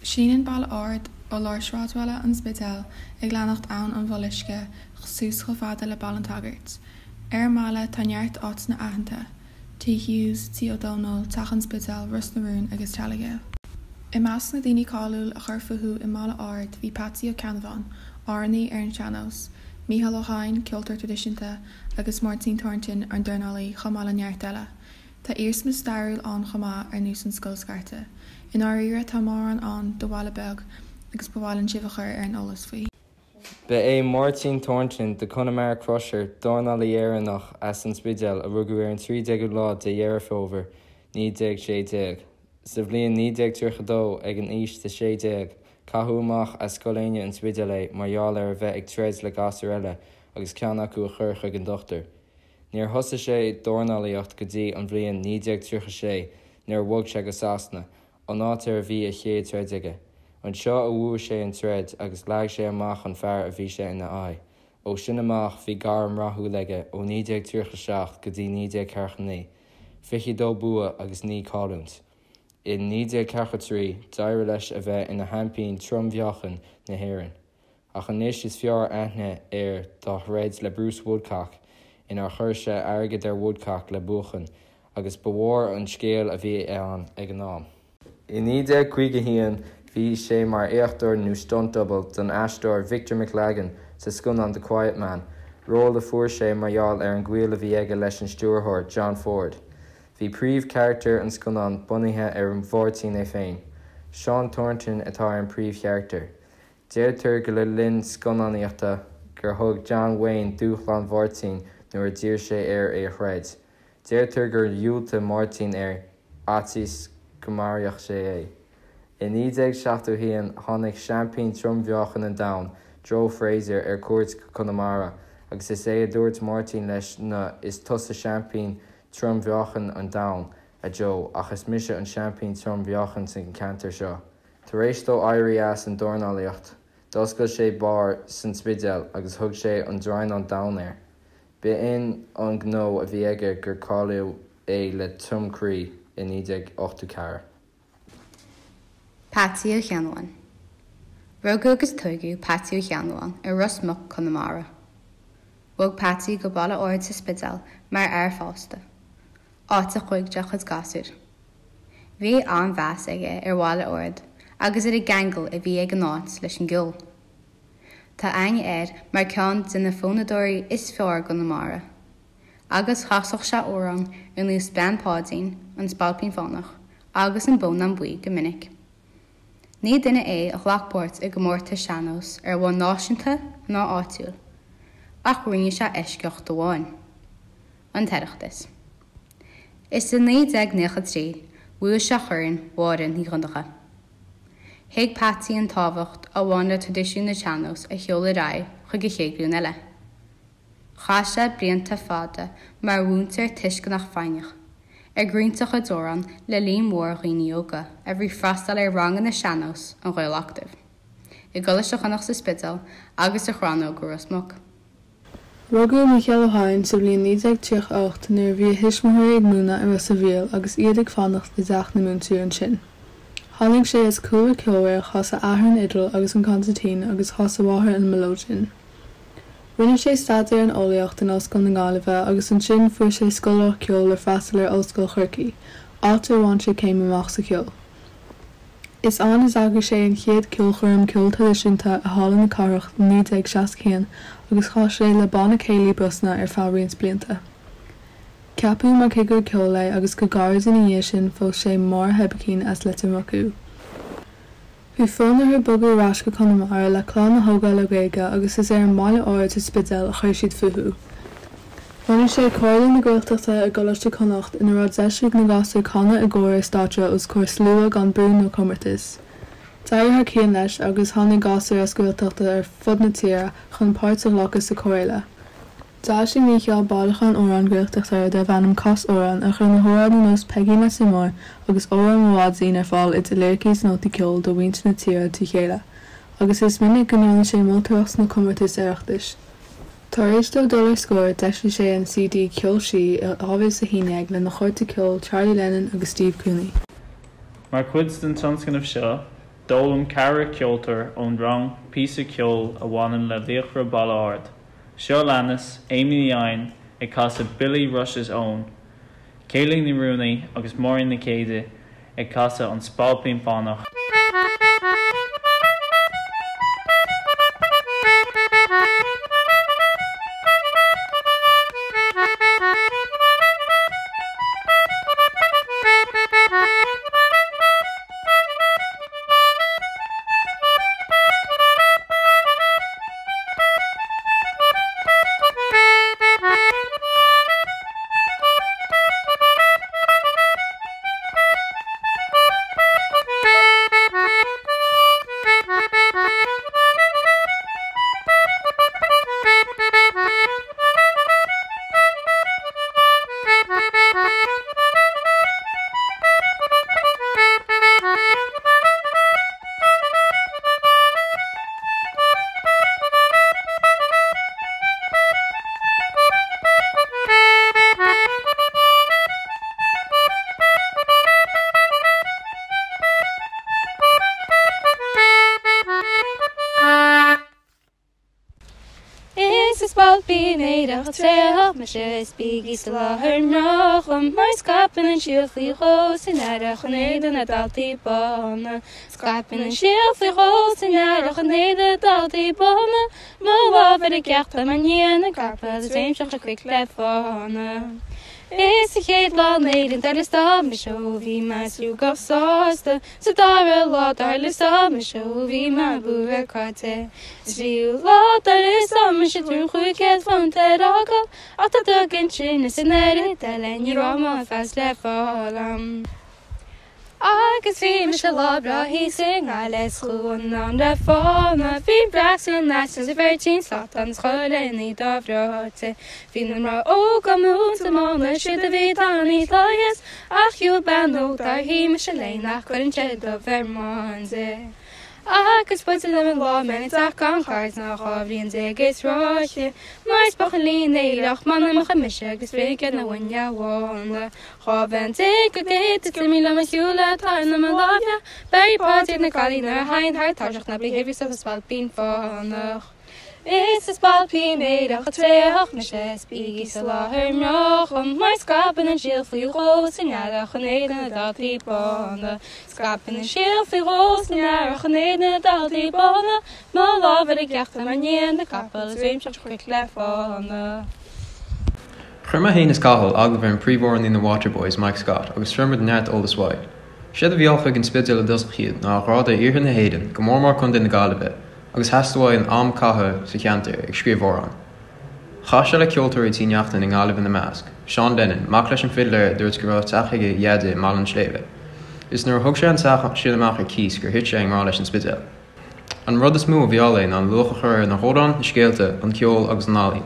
Síneann Baile Ard ó lár sráidbhaile an Spidéil ag leanacht Abhainn an Bhfolluisce suas chomh fada le Baile an tSagairt. Ar an mbaile tá neart áiteanna aitheanta, Tigh Hughes, Tí Ó Dónaill, Teach an Spidéil, Ros na Rún agus Teallaigh Éil. I measc na ndaoine cáiliúil a chuir fúthu i mBaile Ard bhí Patsy Ó Ceannabháin, amhránaí ar an sean-nós, Mícheál Ó hEidhin, ceoltóir traidisiúnta, agus Máirtín Thornton, an dornálaí, chomh maith le neart eile. Tá iarsma stairiúil ann chomh maith, ar nós an scoil scairte. I ndáiríre tá mórán ann do bhaile beag agus ba mhaith linn sibh a chur ar an eolas faoi. Ba é Máirtín Thornton, The Connemara Crusher, dornálaí Éireannach as an Spidéal a rugadh ar an 13ú lá de Dheireadh Fómhair, 1916. Sa bhliain 1932, ag an aois de 16, caitheadh amach as Scoil Éinne an Spidéil é mar gheall ar a bheith ag troid le gasúir eile agus ceann acu a chur chuig an dochtúir. Níor thosaigh sé dornálaíocht go dtí an bhliain 1936 nuair a bhog sé go Sasana, an áit ar a bhí a chéad troid aige. Anseo a bhuaigh sé an troid agus leag sé amach an fear a bhí sé ina aghaidh. Ó sin amach bhí gairm rathúil aige ó 1937 go dtí 1949, 22 bua agus 9 cailliúint. I 1943 d'éirigh leis a bheith ina sheaimpín trom-mheáchain na hÉireann. Ach anois is fearr aithne air dá throid le Bruce Woodcock inar chuir sé airgead ar Woodcock le buachan agus ba mhór an scéal a bhí ann ag an am. I 1951 bhí sé mar éachtóir nó stunt double don aisteoir Victor McLaglen sa scannán The Quiet Man, ról a fuair sé mar gheall ar an ghaol a bhí aige leis an stiúrthóir John Ford. Bhí príomhcharachtar an scannáin bunaithe ar Mháirtín é féin. Seán Thornton atá ar an príomhcharachtar. Deirtear go le linn scannánaíochta gur thug John Wayne dúshlán Mháirtín nuair a d'iarr sé air é a throid. Deirtear gur dhiúltaigh Máirtín ar fhaitíos go maródh sé é. I 1971 tháinig seaimpín trom-mheáchain an domhain, Joe Frazier, ar cuairt go Conamara agus is é a dúirt Máirtín leis ná 'Is tusa seaimpín trom-mheáchain an domhain, a Joe, ach is mise an seaimpín trom-mheáchain sa cheantar seo. Tar éis dó éirí as an dornálaíocht, d'oscail sé beár san Spidéal agus thug sé an Draighneán Donn air. B'in an gnó a bhí aige gur cailleadh é le taom croí i 1984. Patsy Ó Ceannabháin. Rugadh agus tógadh Patsy Ó Ceannabháin i Ros Muc, Conamara. Bhog Patsy go Baile Ard sa Spidéal mar fhear fásta, áit a chuaigh dá chuid gasúr. Bhí an-mheas aige ar Bhaile Ard agus ar an gceangal a bhí ag an áit leis an gceol. Tá aithne air mar ceann de na fonnadóirí is fearr i gConamara, agus chasadh sé amhráin ar nós Bean Pháidín, An Spailpín Fánach agus An Bónán Buí go minic. Ní duine é a ghlac páirt i gcomórtais sean-nóis ar bhonn náisiúnta ná áitiúil, ach rinne sé eisceacht amháin, an tOireachtas. Is i 1993 bhuaigh sé Corn Mháire Ní Dhonncha. Thuig Patsy an tábhacht a bhain le traidisiún an tsean-nóis a sheoladh ar aghaidh chuig an chéad ghlúin eile. Chaith sé blianta fada mar mhúinteoir tuisceanach foighneach, ag roinnt a chuid amhrán le líon mór dhaoine óga a bhí ag freastal ar ranganna sean-nóis an Ghaelacadaimh, i gColáiste Chonnacht sa Spidéal agus sa Chrannóg i Ros Muc. Rugadh Mícheál Ó hEidhin sa bhliain 1938 nuair a bhí a thuismitheoirí ag múineadh i Ros a' Mhíl agus iad ag fanacht i dteach na múinteoirí ansin. Tháinig sé as cúlra ceolmhar, chas a athair an fhidil agus an consairtín agus chas a mháthair an mileoidean. Rinne sé staidéar an eolaíocht in Ollscoil na Gaillimhe agus ansin fuair sé scoláireacht ceoil le freastal ar Ollscoil Chorcaí, áit ar bhain sé céim amach sa cheol. Is ann a d'eagraigh sé an chéad ceolchoirm ceoil traidisiúnta i Halla na Cathrach i 1961 agus chas sé le Banna Céilí Brosna ar feadh roinnt blianta. Ceapadh mar chigire ceoil é agus go gairid ina dhiaidh sin phós sé Máire Shebaicín as Leitir Murchú. Bhí fonn orthu bogadh ar ais go Conamara le clann a thógáil le Gaeilge agus is ar an mBaile Ard sa Spidéal a chuir siad fúthu. Bhunaigh sé Comhairle na Gaeltachta i gColáiste Chonnacht ina raibh deis ag na gasúir canadh i gcór ar stáitse os comhair slua gan brú nó comórtas. D'éirigh thar cionn leis agus tháinig gasúir as Gaeltachtaí ar fud na tíre chun páirt a ghlacadh sa Chomhairle. D'fhoilsigh Mícheál bailiúchán amhrán Gaeltachta darbh ainm Cas Amhrán a chuir na hamhráin ar nós Peigín Leitir Móir agus Óró Mo Mhaidín ar fáil idir liricí is nótaí ceoil do mhuintir na tíre trí chéile agus is minic go ndearna sé moltóireacht sna comórtais Oireachtais. Tar éis dó dul ar scor, d'eisigh sé an CD Ceol Sí i 2011 lena chairde ceoil Charlie Lennon agus Steve Cooney. Mar chuid den tionscnamh seo, D'fhoghlaim ceathrar ceoltóir ón rang píosa ceoil a bhaineann le Laochra Baile Ard. Seo a leanas, Amy Ní Eidhin ag casadh Billy Rush's Own, Kayleigh Ní Ruanaí agus Máirín Nic Géidigh ag casadh An Spailpín Fánach, Is a spailpín aerach tréitheach mise is bígí sa láthair mbrách liom mar scaipeann an síol faoi dhó san earrach in éadan na daltaí bána. Scaipeann an síol faoi dhó san earrach in éadan na daltaí bána. Mo lámh ar an gceacht tá mé i ndiaidh na gcapall is réimseach le quick le fána. Is sa chéad lá in Éirinn dar liostáil mise ó bhí mé súgach sásta Sa dara lá dar liostáil mise ó bhí mé buartha cráite Sa tríú lá dar liostáil mise tuairim £500 ar fhágáil Ach dá dtugainn sin is an oiread eile ní raibh maitheas le fáil ann. Agus bhí mise lá breá thíos i nGaillimh is chuaigh an am le fána Bhí an breasán ais is an bheirtín slat agus chuile ní do-bhreoite Bhí na mná óga múinte mána siad a bhí tanaí tláithis Ach shiúil bean óg dár shuigh mise léi nach gcuireann sé dubh ar m'fhonn di. Agus b'fhaide liom an lá mbeinn i dteach gan chairde ná 12 bhliain is ráithe Mar is buachaillín aerach manamach mise agus rince na bhainne bhána. 12 bhean go gcéad is imigh liom a shiúl atá ina mo láimhe Beidh Páidí na gcailín nuair a thagann thar tairseach ná behave yourself a spailpín fánach. Is a spailpín aerach tréitheach mise is bígí sa láthair mbrách liom mar scaipeann an síol faoi dhó san earrach in éadan na daltaí bána. Scaipeann an síol faoi dhó san earrach in éadan na daltaí bána Mo lámh ar an gceacht tá mé i ndiaidh na gcapall is réimseach quick le fána. Chuir mé féin is Cathal agallamh ar an príomhamhránaí na Waterboys, Mike Scott, agus fuair muid neart eolais uaidh. Séard a mheall chuig an Spidéal i dtosach iad ná a ghrá d'iarthar na hÉireann, go mór mór Contae na Gaillimhe, agus theastaigh uaidh an am a chaitheamh sa cheantar ag scríobh amhrán. Chas sé le ceoltóirí Tí Neachtain i nGaillimh ina measc, Seán Lennon, mac leis an bhfidléir a dúirt go raibh teach ag a dheaide i mBaile an tSléibhe. Is nuair a thug sé an teach sin amach ar cíos gur thit sé i ngrá leis an Spidéal. An rud is mó a mheall é ná an luach a chur ar na hamhráin, na scéalta, an ceol agus an ealaín.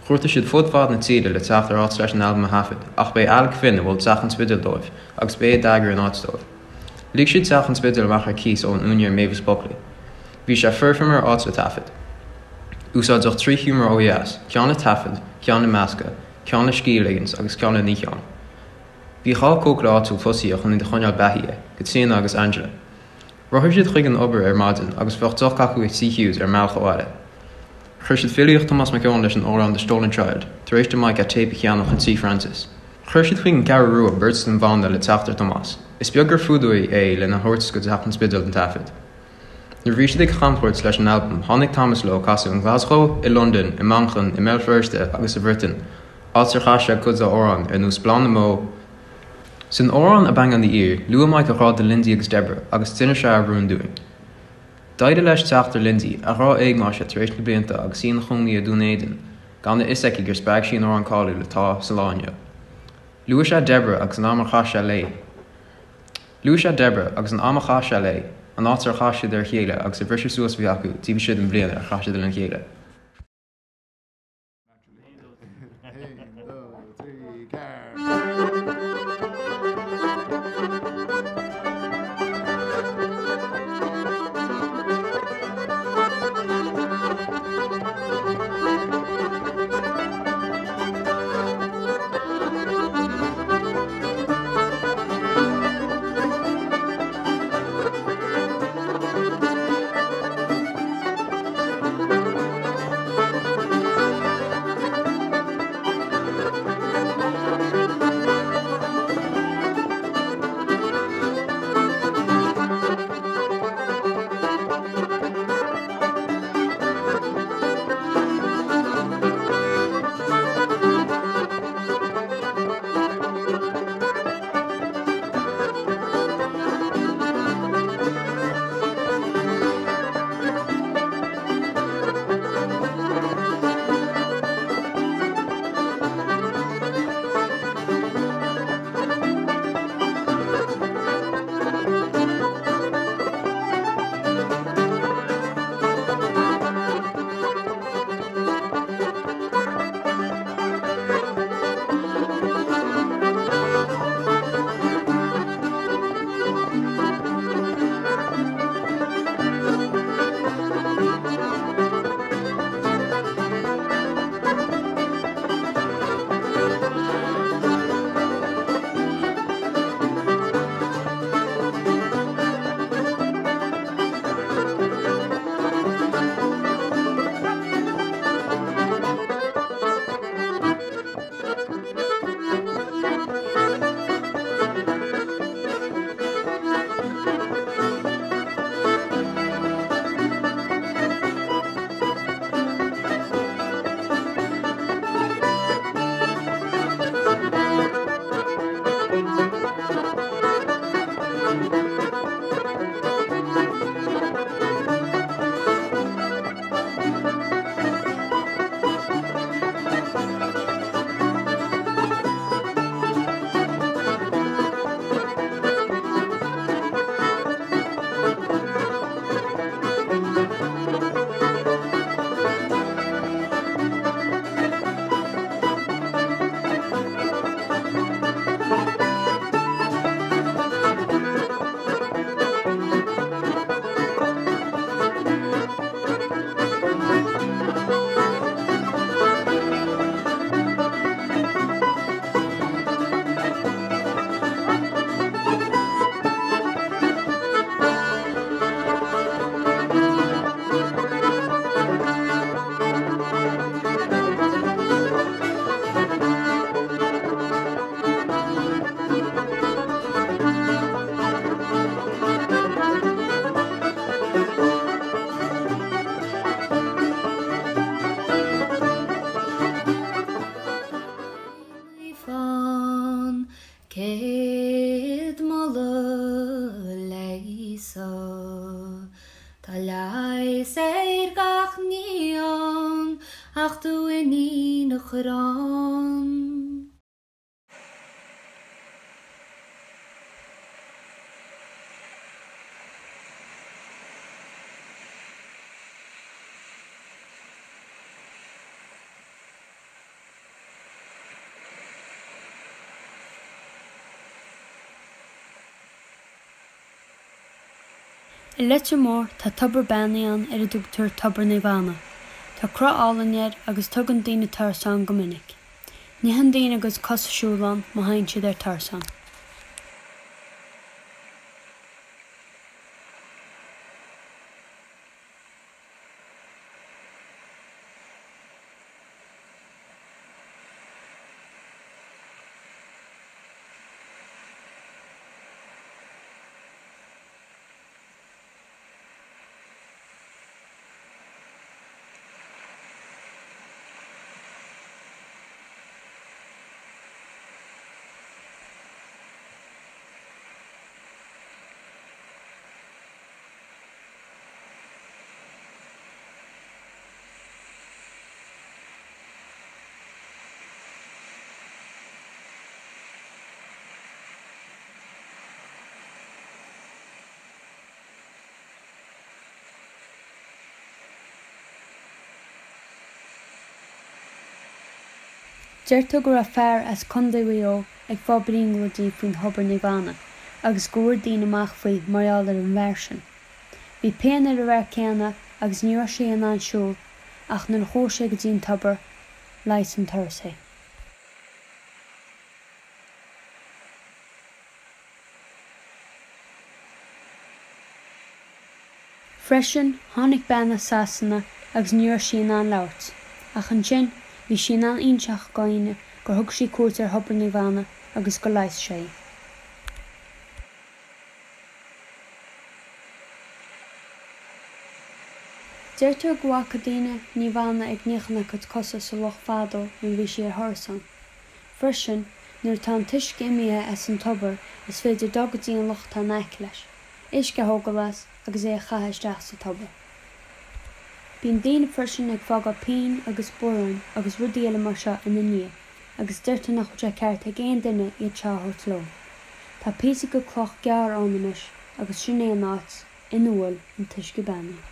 Chuartaigh siad fud fad na tíre le teacht ar áit leis an albam a thaifead, ach b'é Alec Finn a mhol Teach an Spidéil dóibh agus b'é a d'eagraigh an áit dóibh. Lig siad Teach an Spidéil amach ar cíos ón úinéir Mavis Buckley. Bhí sé foirfe mar áit le taifead. Úsáideadh 3 sheomra ó dheas, ceann le taifead, ceann le meascadh, ceann le scíth a ligint agus ceann le níochán. Bhí 2 cócaire áitiúil fostaithe chun iad a choinneáil beathaithe, Caitríona agus Angela. Rothaigh siad chuig an obair ar maidin agus bheadh deoch acu i Tigh Hughes ar an mbealach abhaile. Chuir siad filíocht Tomás Mac Eoin leis an amhrán The Stolen Child, tar éis do Mike a téip a cheannach in Tigh Francis. Chuir siad chuig an gCeathrú Rua beirt den bhanda le teacht ar Tomás. Is beag gur fuadaíodh é lena thabhairt go Teach an Spidéil don taifead. Nuair a bhí siad ag camchuairt leis an albam, tháinig Thomas leo casadh in Glasgow, i Londain, i Manchain, i mBéal Feirste agus sa Bhreatain, áit ar chas sé cuid dá amhráin, ar nós Bláth na mBó, San amhrán A Bang on the Ear, luaigh Mike a ghrá do Lindsay agus Deborah agus d'inis sé a rún dúinn. D'éirigh leis teacht ar Lindsay, a ghrá éagmáise tar éis na blianta agus í ina cónaí i Dún Éideann, gan a fhios aici gur spreag sí an amhrán cáiliúil atá sa lá inniu. Luaigh sé Deborah agus an am a chaith sé léi. Luaigh sé Deborah agus an am a chaith sé léi, an áit ar chas siad ar a chéile agus an bhriseadh suas a bhí acu taobh istigh den bhliain ar chaith siad lena chéile. Tá leigheas ar gach ní ann ach do mhuinín a chur ann. I Leitir Móir tá tobar beannaithe ann ar a dtugtar Tobar Naomh Anna. Tá cruth álainn air agus tugann daoine turas ann go minic. Nitheann daoine a gcuid cosa siúl ann má théann siad ar turas ann. Deirtear go raibh fear as Contae Mhaigh Eo ag fáil brionglóidí faoin thobar Naomh Anna agus go bhfuair daoine amach faoi mar gheall ar an bhfear sin. Bhí pian ar an bhfear céanna agus ní raibh sé in ann siúl ach nuair a chuaigh sé go dtí an tobar, leigheas an turas é. Freisin, tháinig bean as Sasana agus ní raibh sí in ann labhairt, ach ansin bhí sí in ann inseacht do dhaoine gur thug sí cuairt ar Thobar Naomh Anna agus gur leigheas sé í. Deirtear go bhfaca daoine Naomh Anna ag níochan a cuid cosa sa loch fadó nuair a bhí sí ar thuras ann. Freisin, nuair atá an t-uisce imithe as an tobar is féidir dul go dtí an loch atá in aice leis, uisce a thógáil as agus é a chaitheamh isteach sa tobar. Bíonn daoine freisin ag fágáil pinn agus bioráin agus rudaí eile mar seo ina ndiaidh agus deirtear nach bhfuil sé ceart ag aon duine iad seo a thabhairt leo. Tá píosa de cloch gearr ann anois agus sin é an áit ina bhfuil an t-uisce beannaithe.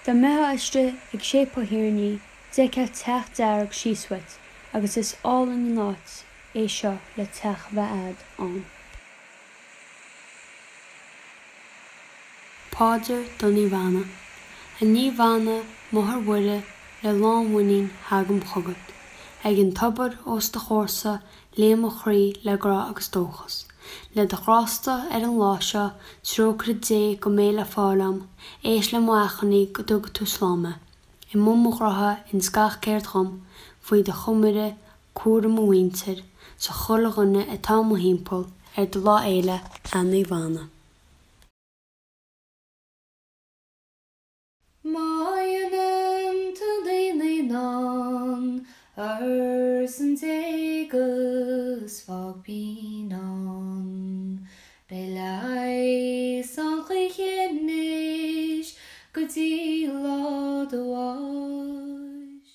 Dá mbeifeá istigh ag Séipéal Thír an Fhia, d'fheicfeá teach dearg síos uait agus is álainn an áit é seo le teach a bheith a'd ann. Paidir do Naomh Anna. A Naomh Anna, Máthair Mhuire, le lánmhuinín thagaim chugat. Ag an tobar os do chomhairsa líon mo chroí le grá agus dóchas. Le do ghrásta ar an lá seo, trócaire Dé go mbeidh le fáil a'm, éist le m'achainí go dtuga tú slán mé. I mbun mo ghnótha ins gach ceird dhom, faoi do choimire cúram mo mhuintir, 's chuile dhuine atá mo thimpeall, ar do lá fhéile, a Naomh Anna. Má dhéanann tú daoine in ann ar son Dé 'gus fág pian ann, beidh leigheas ann choíche anois go dtí lá do bháis.